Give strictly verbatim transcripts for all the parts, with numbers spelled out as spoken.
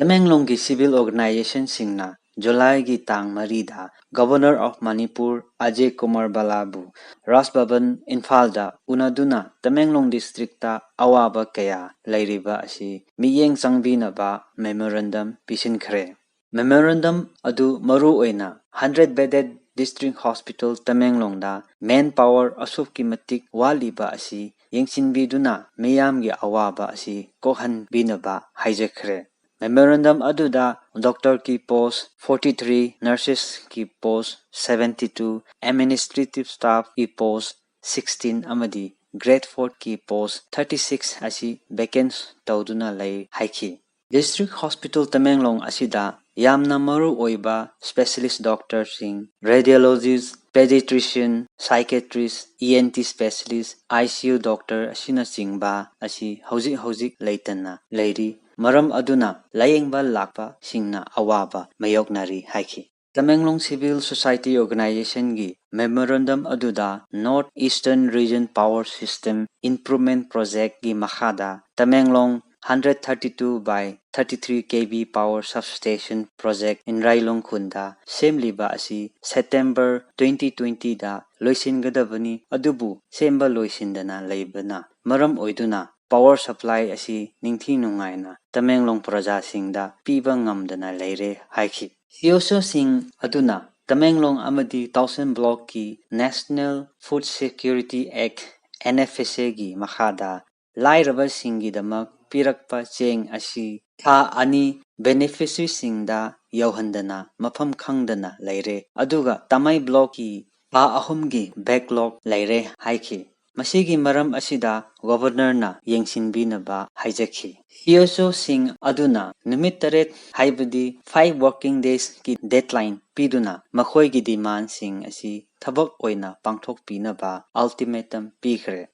ꯇꯃꯦꯡꯂꯣꯡꯒꯤ civil organizationꯁꯤꯡꯅ Julyꯒꯤ ꯇꯥꯡ ꯃꯔꯤꯗ Governor of Manipur Ajay Kumar Bhalla ꯕꯨ Raj Bhavan ꯏꯝꯐꯥꯜꯗ ꯎꯅꯗꯨꯅ ꯇꯃꯦꯡꯂꯣꯡ districtꯇ ꯑꯋꯥꯕ ꯀꯌꯥ ꯂꯩꯔꯤꯕ ꯑꯁꯤ ꯃꯤꯠꯌꯦꯡ ꯆꯪꯕꯤꯅꯕ memorandum ꯄꯤꯁꯤꯟꯈ꯭ꯔꯦ꯫ Memorandum ꯑꯗꯨ ꯃꯔꯨ ꯑꯣꯏꯅ hundred bedded district hospital ꯇꯃꯦꯡꯂꯣꯡꯗ manpower ꯑꯁꯨꯛꯀꯤ ꯃꯇꯤꯛ ꯋꯥꯠꯂꯤꯕ ꯑꯁꯤ ꯌꯦꯡꯁꯤꯟꯕꯤꯗꯨꯅ ꯃꯤꯌꯥꯝꯒꯤ ꯑꯋꯥꯕ ꯑꯁꯤ ꯀꯣꯛꯍꯟꯕꯤꯅꯕ ꯍꯥꯏꯖꯈ꯭ꯔꯦ꯫ Memorandum ꯑꯗꯨꯗ doctorꯒꯤ post forty three, nursesꯀꯤ post seventy two, administrative staffꯀꯤ post sixteen ꯑꯃꯗꯤ grade fourthꯀꯤ post thirty six ꯑꯁꯤ vacant ꯇꯧꯗꯨꯅ ꯂꯩ ꯍꯥꯏꯈꯤ꯫ District Hospital ꯇꯃꯦꯡꯂꯣꯡ ꯑꯁꯤꯗ ꯌꯥꯝꯅ ꯃꯔꯨ ꯑꯣꯏꯕ specialist doctorꯁꯤꯡ, radiologist, pediatrician, psychiatrist, E N T specialist, I C U doctor ꯑꯁꯤꯅꯆꯤꯡꯕ ꯑꯁꯤ ꯍꯧꯖꯤꯛ ꯍꯧꯖꯤꯛ ꯂꯩꯇꯅ ꯂꯩꯔꯤ꯫ ꯃꯔꯝ ꯑꯗꯨꯅ ꯂꯥꯌꯦꯡꯕ ꯂꯥꯛꯄꯁꯤꯡꯅ ꯑꯋꯥꯕ ꯃꯥꯌꯣꯛꯅꯔꯤ ꯍꯥꯏꯈꯤ꯫ ꯇꯃꯦꯡꯂꯣꯡ Civil Society Organizationꯒꯤ memorandum ꯑꯗꯨꯗ North Eastern Region Power System Improvement Projectꯀꯤ ꯃꯈꯥꯗ Tamenglong hundred thirty two by thirty three K V power substation project ꯏꯟꯔꯥꯏꯂꯣꯡ ꯈꯨꯟꯗ ꯁꯦꯝꯂꯤꯕ ꯑꯁꯤ September twenty twentyꯗ ꯂꯣꯏꯁꯤꯟꯒꯗꯕꯅꯤ꯫ ꯑꯗꯨꯕꯨ ꯁꯦꯝꯕ ꯂꯣꯏꯁꯤꯟꯗꯅ ꯂꯩꯕꯅ ꯃꯔꯝ ꯑꯣꯏꯗꯨꯅ power supply ꯑꯁꯤ ꯅꯤꯡꯊꯤ ꯅꯨꯡꯉꯥꯏꯅ ꯇꯃꯦꯡꯂꯣꯡ ꯄ꯭ꯔꯖꯥꯁꯤꯡꯗ ꯄꯤꯕ ꯉꯝꯗꯅ ꯂꯩꯔꯦ ꯍꯥꯏꯈꯤ꯫ CSOꯁꯤꯡ ꯑꯗꯨꯅ ꯇꯃꯦꯡꯂꯣꯡ ꯑꯃꯗꯤ ꯇꯥꯎꯁꯦꯟ blockꯀꯤ National Food Security Act, NFSAꯒꯤ ꯃꯈꯥꯗ ꯂꯥꯏꯔꯕꯁꯤꯡꯒꯤꯗꯃꯛ ꯄꯤꯔꯛꯄ ꯆꯦꯡ ꯑꯁꯤ ꯊꯥ ꯑꯅꯤ beneficiaryꯁꯤꯡꯗ ꯌꯧꯍꯟꯗꯅ ꯃꯐꯝ ꯈꯪꯗꯅ ꯂꯩꯔꯦ꯫ ꯑꯗꯨꯒ ꯇꯥꯃꯩ blockꯀꯤ ꯊꯥ ꯑꯍꯨꯝꯒꯤ backlog ꯂꯩꯔꯦ ꯍꯥꯏꯈꯤ꯫ ꯃꯁꯤꯒꯤ ꯃꯔꯝ ꯑꯁꯤꯗ Governorꯅ ꯌꯦꯡꯁꯤꯟꯕꯤꯅꯕ ꯍꯥꯏꯖꯈꯤ꯫ CSOꯁꯤꯡ ꯑꯗꯨꯅ ꯅꯨꯃꯤꯠ ꯇꯔꯦꯠ, ꯍꯥꯏꯕꯗꯤ five working daysꯀꯤ deadline ꯄꯤꯗꯨꯅ ꯃꯈꯣꯏꯒꯤ demandꯁꯤꯡ ꯑꯁꯤ ꯊꯕꯛ ꯑꯣꯏꯅ ꯄꯥꯡꯊꯣꯛꯄꯤꯅꯕ ultimatum ꯄꯤꯈ꯭ꯔꯦ꯫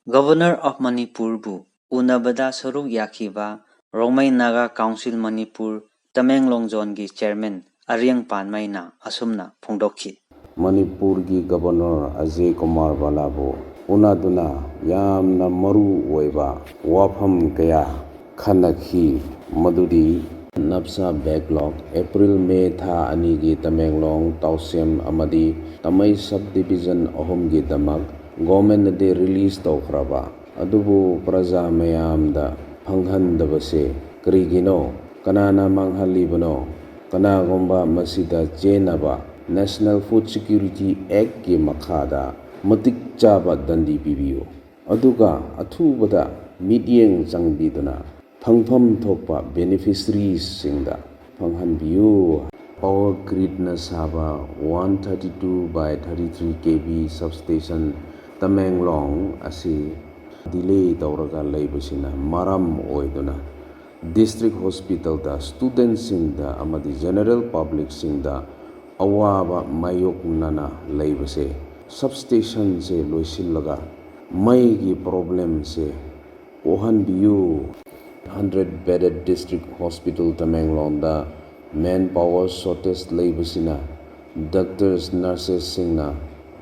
Governor of Manipurꯕꯨ ꯎꯅꯕꯗ ꯁꯔꯨꯛ ꯌꯥꯈꯤꯕ Rongmei Naga Council Manipur Tamenglong zoneꯒꯤ chairman ꯑꯔꯤꯌꯪ ꯄꯥꯟꯃꯩꯅ ꯑꯁꯨꯝꯅ ꯐꯣꯡꯗꯣꯛꯈꯤ꯫ ꯃꯅꯤꯄꯨꯔꯒꯤ Governor ꯑꯖꯦ ꯀꯨꯃꯥꯔ ꯕꯂꯥꯕꯨ ꯎꯅꯗꯨꯅ ꯌꯥꯝꯅ ꯃꯔꯨ ꯑꯣꯏꯕ ꯋꯥꯐꯝ ꯀꯌꯥ ꯈꯟꯅꯈꯤ, ꯃꯗꯨꯗꯤ ꯅꯞꯁꯥ backlog, ꯑꯦꯄ꯭ꯔꯤꯜ ꯃꯦ ꯊꯥ ꯑꯅꯤꯒꯤ ꯇꯃꯦꯡꯂꯣꯡ, ꯇꯥꯎꯁꯦꯝ ꯑꯃꯗꯤ ꯇꯃꯩ sub division ꯑꯍꯨꯝꯒꯤꯗꯃꯛ ꯒꯣꯔꯃꯦꯟꯅꯗꯤ ꯔꯤꯂꯤꯖ ꯇꯧꯈ꯭ꯔꯕ, ꯑꯗꯨꯕꯨ ꯄ꯭ꯔꯖꯥ ꯃꯌꯥꯝꯗ ꯐꯪꯍꯟꯗꯕꯁꯦ ꯀꯔꯤꯒꯤꯅꯣ? ꯀꯅꯥꯅ ꯃꯥꯡꯍꯜꯂꯤꯕꯅꯣ? ꯀꯅꯥꯒꯨꯝꯕ ꯃꯁꯤꯗ ꯆꯦꯟꯅꯕ National Food Security Actꯀꯤ ꯃꯈꯥꯗ ꯃꯇꯤꯛ ꯆꯥꯕ ꯗꯟꯗꯤ ꯄꯤꯕꯤꯌꯨ꯫ ꯑꯗꯨꯒ ꯑꯊꯨꯕꯗ ꯃꯤꯠꯌꯦꯡ ꯆꯪꯕꯤꯗꯨꯅ ꯐꯪꯐꯝ ꯊꯣꯛꯄ beneficiariesꯁꯤꯡꯗ ꯐꯪꯍꯟꯕꯤꯌꯨ꯫ Power gridꯅ ꯁꯥꯕ one thirty two by thirty three K V substation Tamenglong ꯑꯁꯤ delay ꯇꯧꯔꯒ ꯂꯩꯕꯁꯤꯅ ꯃꯔꯝ ꯑꯣꯏꯗꯨꯅ district hospitalꯗ studentꯁꯤꯡꯗ ꯑꯃꯗꯤ general publicꯁꯤꯡꯗ ꯑꯋꯥꯕ ꯃꯥꯌꯣꯛꯅꯅ ꯂꯩꯕꯁꯦ, substationꯁꯦ ꯂꯣꯏꯁꯤꯜꯂꯒ ꯃꯩꯒꯤ problemꯁꯦ ꯀꯣꯛꯍꯟꯕꯤꯌꯨ꯫ Hundred bedded district hospital ꯇꯃꯦꯡꯂꯣꯡꯗ manpower shortage ꯂꯩꯕꯁꯤꯅ doctors, nursesꯁꯤꯡꯅ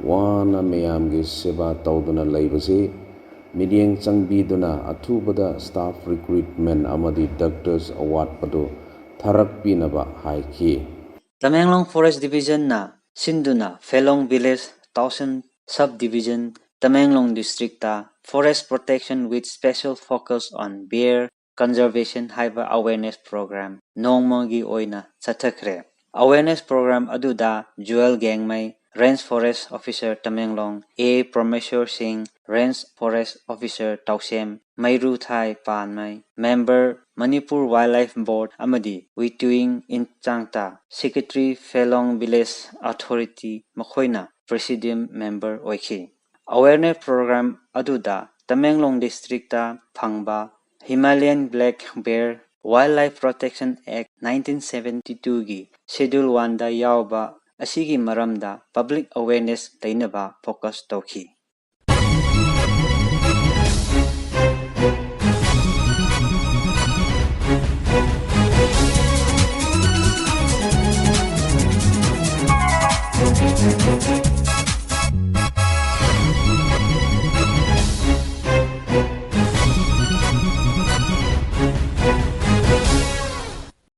ꯋꯥꯅ ꯃꯌꯥꯝꯒꯤ ꯁꯦꯕꯥ ꯇꯧꯗꯨꯅ ꯂꯩꯕꯁꯤ ꯃꯤꯠꯌꯦꯡ ꯆꯪꯕꯤꯗꯨꯅ ꯑꯊꯨꯕꯗ staff recruitment ꯑꯃꯗꯤ doctors ꯑꯋꯥꯠꯄꯗꯨ ꯊꯥꯔꯛꯄꯤꯅꯕ ꯍꯥꯏꯈꯤ꯫ ꯇꯃꯦꯡꯂꯣꯡ Forest Divisionꯅ ꯁꯤꯟꯗꯨꯅ ꯐꯦꯂꯣꯡ village, ꯇꯥꯎꯁꯦꯝ sub division, Tamenglong districtꯇ Forest Protection with Special Focus on Bear Conservation ꯍꯥꯏꯕ awareness program ꯅꯣꯡꯃꯒꯤ ꯑꯣꯏꯅ ꯆꯠꯊꯈ꯭ꯔꯦ꯫ Awareness program ꯑꯗꯨꯗ ꯖꯨꯑꯦꯜ ꯒꯦꯡꯃꯩ, Range Forest Officer ꯇꯃꯦꯡꯂꯣꯡ, ꯑꯦ ꯄ꯭ꯔꯃꯦꯁꯣꯔ ꯁꯤꯡ, Range Forest Officer ꯇꯥꯎꯁꯦꯝ, ꯃꯩꯔꯨꯊꯥꯏ ꯄꯥꯟꯃꯩ, member Manipur Wildlife Board ꯑꯃꯗꯤ ꯋꯤꯇꯨꯌꯤꯡ ꯏꯟꯆꯥꯡꯇꯥ, secretary ꯐꯦꯂꯣꯡ village authority, ꯃꯈꯣꯏꯅ presidium member ꯑꯣꯏꯈꯤ꯫ Awareness program ꯑꯗꯨꯗ ꯇꯃꯦꯡꯂꯣꯡ districtꯇ ꯐꯪꯕ Himalayan Black Bear Wildlife Protection Act nineteen seventy twoꯒꯤ Schedule oneꯗ ꯌꯥꯎꯕ ꯑꯁꯤꯒꯤ ꯃꯔꯝꯗ public awareness ꯂꯩꯅꯕ focus ꯇꯧꯈꯤ꯫